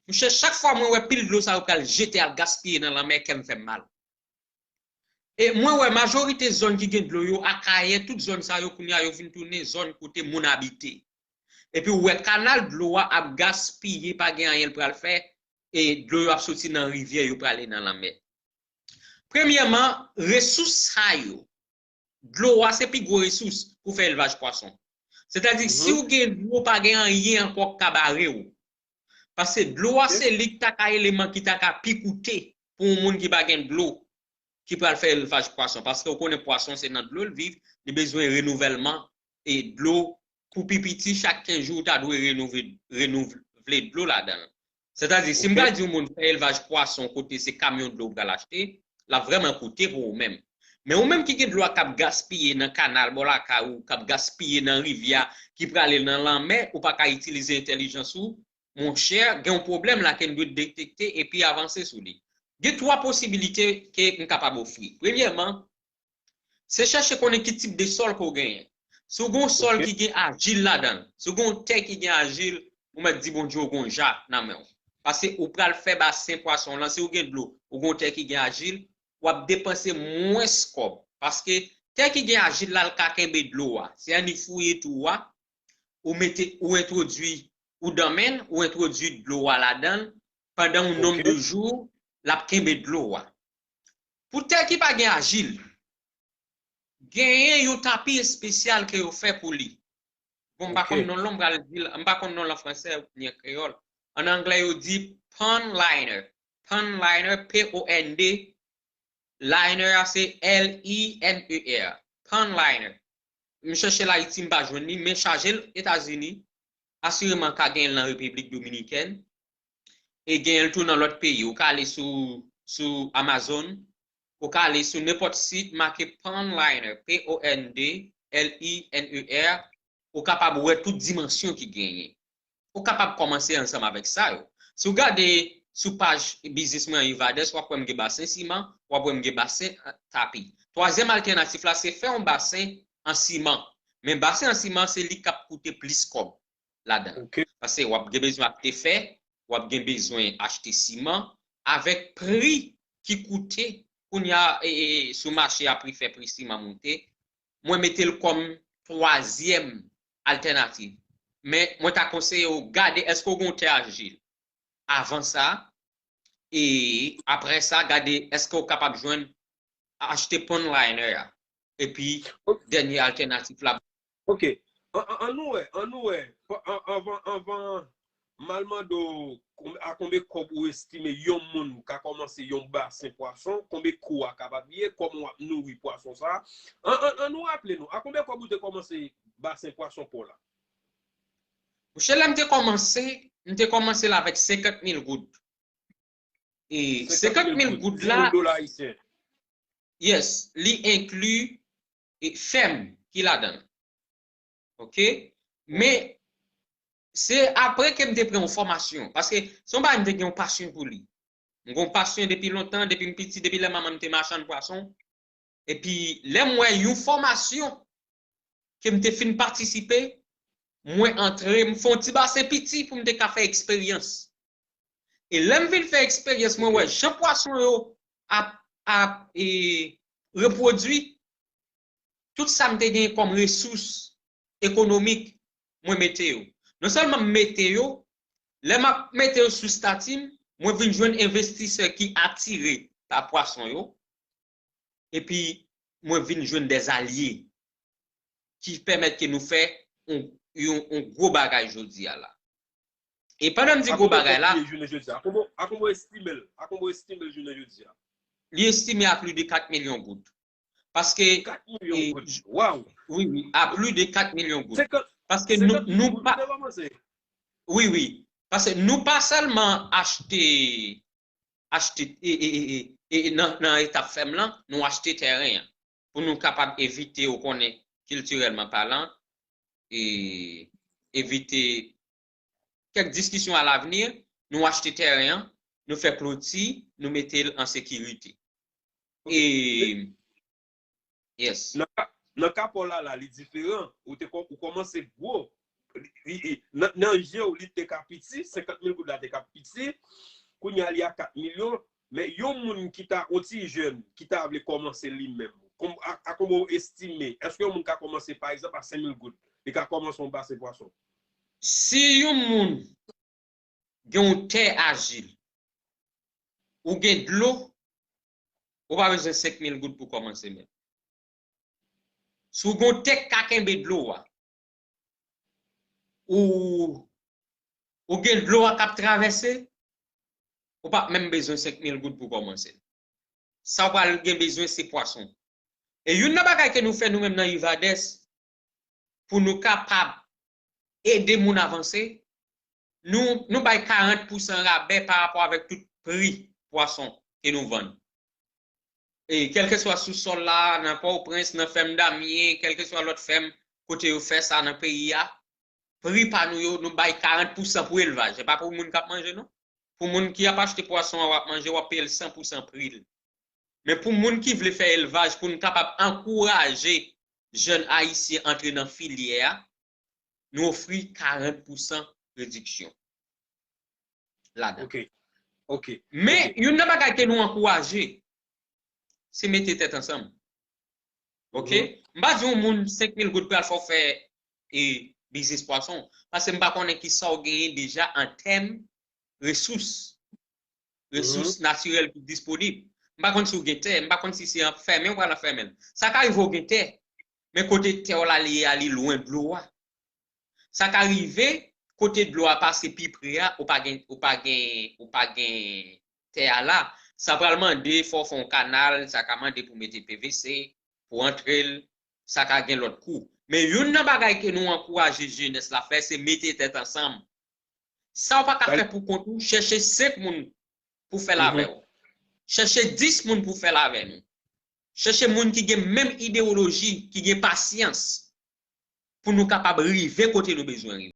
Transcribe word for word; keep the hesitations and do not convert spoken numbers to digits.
Monchè, chak fwa mwen wè pil dlo sa yo pral jete al gaspiye nan lanmè, kè m fè m mal. E mwen wè majorite zòn ki gen dlo yo, Akayè, tout zòn sa yo kounye a yo vin tounen zòn kote moun abite. Epi ou wè kanal dlo a ap gaspiye, pa gen anyen l pral fè, e dlo yo ap soti nan rivyè yo prale nan lanmè. Premyèman, resous sa yo, dlo a se pi gwo resous pou fè elvaj pwason. Sètadi, si ou gen dlo, pa gen anyen ankò k ka bare w. Paske dlo a se li ki ta ka eleman ki ta ka pi koute pou yon moun ki pa gen dlo ki pral fè elvaj pwason. Paske ou konnen pwason se nan dlo l viv, li bezwen renouvèlman e dlo pou pi piti chak kenz jou ou ta dwe renouvle, renouvle dlo ladan l. Sètadi, si m ta di yon moun fè elvaj pwason kote se kamyon dlo ou pral achte, l ap vrèman koute pou ou menm. Men ou menm ki gen dlo a k ap gaspiye nan kanal bò lakay ou, k ap gaspiye nan rivyè a, ki prale nan lanmè, ou pa ka itilize entèlijans ou, monchè, gen yon pwoblèm la ke n dwe detekte epi avanse sou li. Gen twa posibilite ke m kapab ofri. Premyèman, se chèche konnen ki tip de sòl ke w genyen. Si w gen yon sòl ki gen ajil ladan l, si w gen yon tè ki gen ajil, ou mèt di Bondye w gen yon ja nan men w. Paske ou pral fè basen pwason w lan, si w gen dlo, ou gen yon tè ki gen ajil, w ap depanse mwens kòb. Paske tè ki gen ajil la, l ka kenbe dlo a. Se annik fouye twou a, ou mete, ou entwodui, ou danmen l, ou entwodui dlo a ladan l, pandan yon nonb de jou, l ap kenbe dlo a. Pou tè ki pa gen ajil, genyen yon tapi espesyal ke yo fè pou li. Bon, m pa konn non l, m pral di l, m pa konn non l an fransè ni an kreyòl. An anglè, yo di pond liner. Pond liner, P O N D, liner a se L I N E R. Pond liner. M chèche l Ayiti, m pa jwenn li, men chaje l Etazini. Asireman ka gen l nan Repiblik Dominikèn. E gen l tou nan lòt peyi. Ou ka ale sou, sou Amazon, ou ka ale sou nenpòt sit, make pond liner, P O N D L I N E R, ou kapab wè tout dimansyon ki genyen. Ou kapab kòmanse ansanm avèk sa yo. Si w gade sou paj biznis mwen Evades, w ap wè m gen basen siman, w ap wè m gen basen, eh, tapi. Twazyèm altènatif la, se fè yon basen an siman. Men basen an siman, se li k ap koute plis kòb ladan l. Paske w ap gen bezwen achte fè, w ap gen bezwen achte siman, avèk pri ki koute kounye a, e, e, sou mache a, pri fè, pri siman monte, mwen mete l kòm twazyèm altènativ. Men mwen ta konseye w gade èske w gen yon tè ajil. Avan sa, e apre sa, gade èske w kapab jwenn, achte pond liner a. Epi, dènye altènatif la. Ok. An, an, an nou wè, an nou wè. Pa- an- Anvan, anvan, m al mande w konb- a konbyen kòb ou estime yon moun ka kòmanse yon basen pwason, konbyen kou a kapab ye, kòman w ap nouri pwason sa. An, an, an nou raple nou, a konbyen kòb ou te kòmanse basen pwason pa w la? Monchè, lè m te kòmanse, m te kòmanse l avèk senkant mil goud. E senkant mil goud la, yes, li enkli, e, fèm ki ladan l. Ok? Men, se apre ke m te pran yon fòmasyon. Paske se yon bagay m te gen yon pasyon pou li. M gen yon pasyon depi lontan, depi m piti, depi lè manman m te machann pwason. Epi, lè m wè yon fòmasyon ke m te fin patisipe, mwen antre, m fè yon ti basen piti pou m te ka fè eksperyans. E lè m vin fè eksperyans, mwen wè jan pwason yo ap, ap, e, repwodui, tout sa m te gen kòm resous ekonomik, mwen mete yo. Non sèlman m mete yo, lè m ap mete yo sou stati m, mwen vin jwenn envestisè ki atire pa pwason yo, epi mwen vin jwenn dè alye ki pèmèt ke nou fè yon, yon, yon gwo bagay jodi a la. E pandan m di gwo bagay la, a konbyen w estime l? A konbyen w estime l jounen jodi a? Li estime a plis de kat milyon goud. Paske, kat milyon goud. Waw! Wi, wi, a plis de kat milyon goud. Paske nou, nou pa, wi, wi. Paske nou pa sèlman achte, achte, e, e, e, e, e nan, nan etap fèm lan, nou achte tèren an. Pou nou kapab evite, ou konnen, kiltirèlman palan, e evite kèk diskisyon alavni, nou achte tèren an, nou fè kloti, nou mete l an sekirite. E, yes. Nan ka, nan ka pa w la, la, li diferan. Ou te kò- ou kòmanse gwo. li, li, nan, nan je w, li te ka piti, senkant mil goud la te ka piti, kounye a li a kat milyon, men yon moun ki ta, yon ti jèn, ki ta vle kòmanse li menm, kon, a, a konbyen w estime, èske yon moun ka kòmanse, pa egzanp, a senk mil goud, li ka kòmanse yon basen pwason? Si yon moun gen yon tè ajil, ou gen dlo, ou pa bezwen senk mil goud pou kòmanse menm. Si w gen yon tè k ka kenbe dlo a, ou, ou gen dlo a k ap travèse, ou p ap menm bezwen senk mil goud pou kòmanse. Sa w pral gen bezwen se pwason. E youn nan bagay ke nou fè nou menm nan Ivades, pou nou kapab ede moun avanse, nou, nou bay karant pousan rabè pa rapò avèk tout pri pwason ke nou vann. E kèlkeswa sou sòl la, nan Pòtoprens, nan fèm Damyen, kèlkeswa lòt fèm kote yo fè sa nan peyi a, pri pa nou yo, nou bay karant pousan pou elvaj. Se pa pou moun k ap manje, non. Pou moun ki ap achte pwason an, w ap manje, w ap peye l san pousan pri l. Men pou moun ki vle fè elvaj, pou n kapab ankouraje jèn ayisyen antre nan filyè a, nou ofri karant pousan rediksyon ladan. Ok. Ok. Men, youn nan bagay ke nou ankouraje, se mete tèt ansanm. Ok? M pa di yon moun senk mil goud pral fè w fè e biznis pwason. Paske m pa konnen ki sa w genyen deja an tèm resous. Resous natirèl ki disponib. M pa konn si w gen tè, m pa konn si se an fèmen w pral an fèmen l. Sa ka rive w gen tè, men kote tè w la li ye a, li lwen dlo a. Sa ka rive, kote dlo a pase pi pre a, ou pa gen, ou pa gen, ou pa gen tè a la. Sa pral mande, fò w fè yon kanal, sa ka mande pou mete P V C, pou antre l, sa ka gen lòt kou. Men youn nan bagay ke nou ankouraje jenès la fè, se mete tèt ansanm. Sa w pa ka fè pou kont ou, chèche senk moun pou fè l avè w. Chèche dis moun pou fè l avè nou. Chèche moun ki gen menm idewoloji, ki gen pasyans, pou nou kapab rive kote nou bezwen rive.